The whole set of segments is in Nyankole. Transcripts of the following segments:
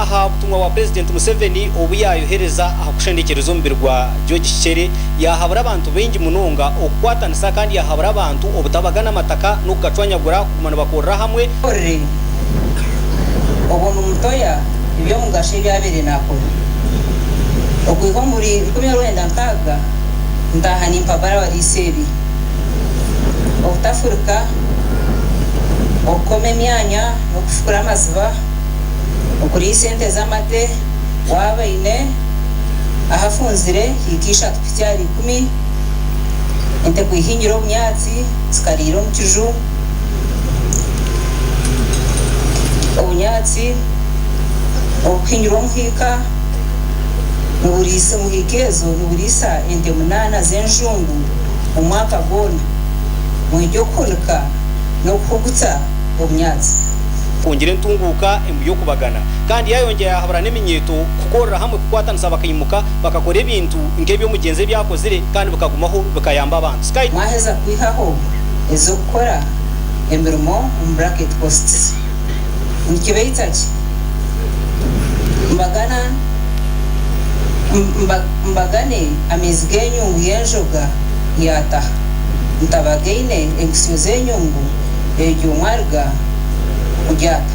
Aha butumwa bwa Purezidenti Museveni obu yaayohereza aha kushendekyereza omubiri gwa George Kichere, yaahabura abantu baingi munonga okukwatanisa kandi yaahabura abantu obutabagana amataka n'okugacwanyagura kuguma nibakorera hamwe. Orre, obwo nimutoya eby'omugasho ebi abaire naakora. Okwiha omuri 1960 ntaaha nimpabara abariisa ebi, obutafurika, okukoma emyanya n'okufukura amaziba, Okuriisa ente z'amate waaba oine ahafunzire hiika ishatu kuhitsya ahari ikumi, ente kwihingira obunyaatsi zikariira omu kiju, obunyaatsi obukuhingirwa omu hiika niburiisa omu hiika ezo niburiisa ente munaana z'enjungu omwaka gwona mw'ery'okuhunika n'okuhugutsa obunyaatsi. Kwongyera entunguuka emu y'okubagana. Kandi yaayongyera yaahabura n'eminyeeto kukorera hamwe kukwatanisa bakaimuka bakakora ebintu nk'ebi omugyenzi ebi akozire kandi bikagumaho bikayamba abantu. Sky. Mwaheza kwihaho ez'okukora emirimo omu bracket costs. Nikibaitsa ki? Mbagana mbagane amaizi g'enyungu y'enjoga yaataha, ntabagaine enkusyo z'enyungu Egyo mwaruga kugyata.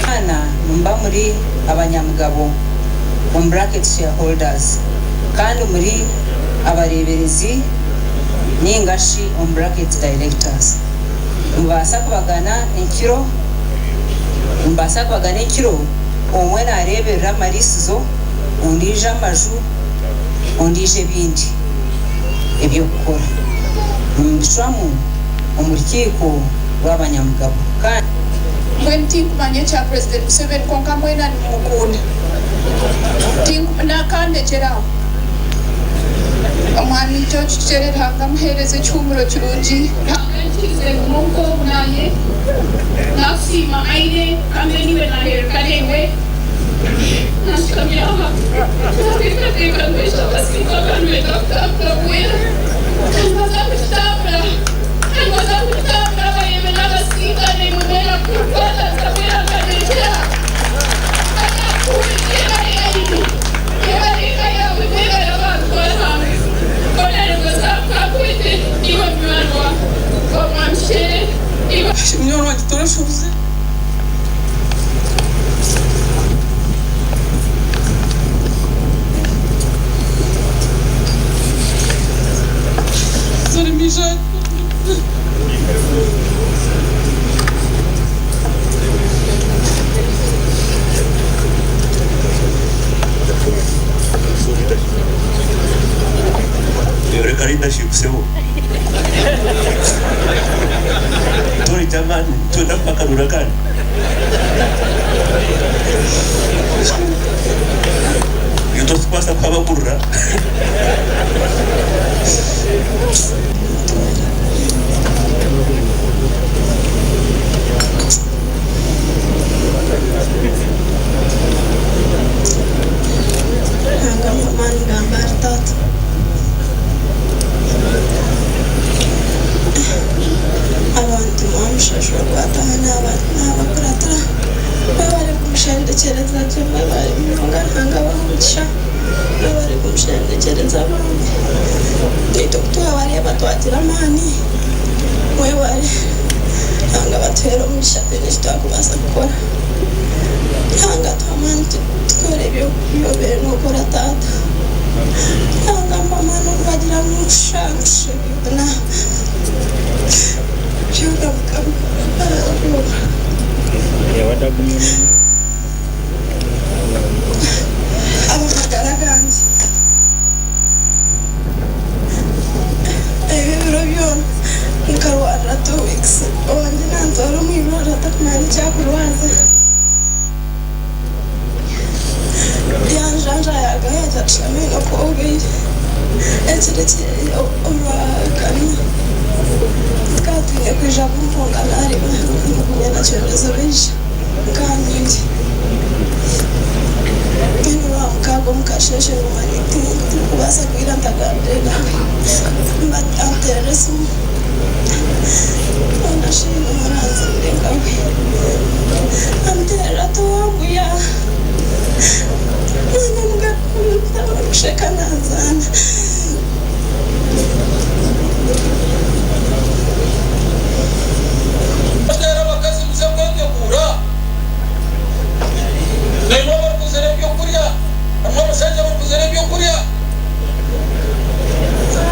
Mwana nimuba muri abanyamugabo, omu bracket shareholders, kandi muri abareeberezi ninga shi omu bracket directors. Nimubaasa kubagana enkiro, nimubaasa kubagana enkiro omwe naareeberera amariisizo, ondiijo amaju, ondiijo ebindi. eby'okukora. Nimubicwamu omu rukiiko rw'abanyamugabo, kandi. Mbwenu tinkumanya ekya President Museveni kwonka mwena nimumukunda. Tinku nakandekyere aho. Omwami George Kikyere Ruhanga amuhereze ekihuumuro kirungi. Ruhanga anyikirize ngume omuka ogu nanye. Nakusiima Aine kandi niiwe nahereruka naiwe. Nashutamire aha, nateekateeka ngu ekyo abasiimba bakaba nibenda kutambura bwera. Kandi baza kukitambura, kandi baza kukitambura bareebe n'abasiimba naimwe mwena kukwatanisa bwera nkareetera. Banyakuhurira yebare Aine, yebare eka yaawe, mwebare abantu ba Ruhanga. Mbona nibaza kukakwete iwe munywani wa Mwami Kyere, iwe. Munywani wangye torashobize. Yoreka leadership sebo. Torita amaani twenda kubakarura kandi. Itwe titukubaasa kuhabagurira. Ruhanga ampa amaani ngamba ahari taata. Abantu mwamushashura kwataho naabakuratira. Mwebare kumushendekyereza gye, mwebare munonga Ruhanga abahe omugisha. Mwebare kumushendekyereza bambi. Naitwe ku twabareeba twagira amaani. Mwebare. Ruhanga abatuheere omugisha twine eki twakubaasa kukora. Ruhanga atuhe amaani tukore ebi obaire nookora Taata. Ruhanga ampe amaani okubagira ngu nkusha nkusha byona. Byona Mukama arabikora. Ab'amagara gangye. Ebi ebiro byona nkarwarira 2 weeks owangye nantwara omu irwariro atakumanya eki akurwaza. Yanjanja yarugaho yagira ati shana oine oku obaire. Ekiro orwakana tukaba twine kwija kumpunga nareeba ngu nyina baija nkandingi. Mbwenu orwamukaaga omu kasheeshe nguma tindikubaasa kwira ntagambire nawe. Anteerera esimu hoona shi nomuranzire nkawe. Anteerera. Naayerata owanguya. Mwana mugaruka omu bitabo arikusheka naazaana. Reero abakazi muze kweteguura. Naimwe abarikuzira ebyokurya, namwe abashaija abarikuzira ebyokurya,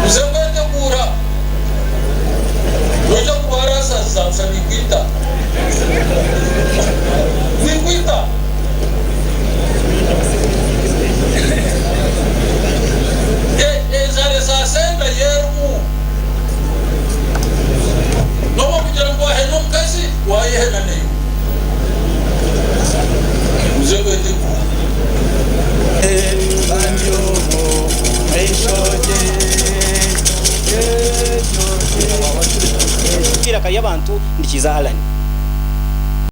muze kweteguura. Noija kubaarasaza busha niikwita. Niikwita. Enjara esaasa enda y'erimu. N'obu okugira ngu waahena omukazi, waayehena naiwe. Muze kweteguura. Eiraka ry'abantu ndikiiza Allan.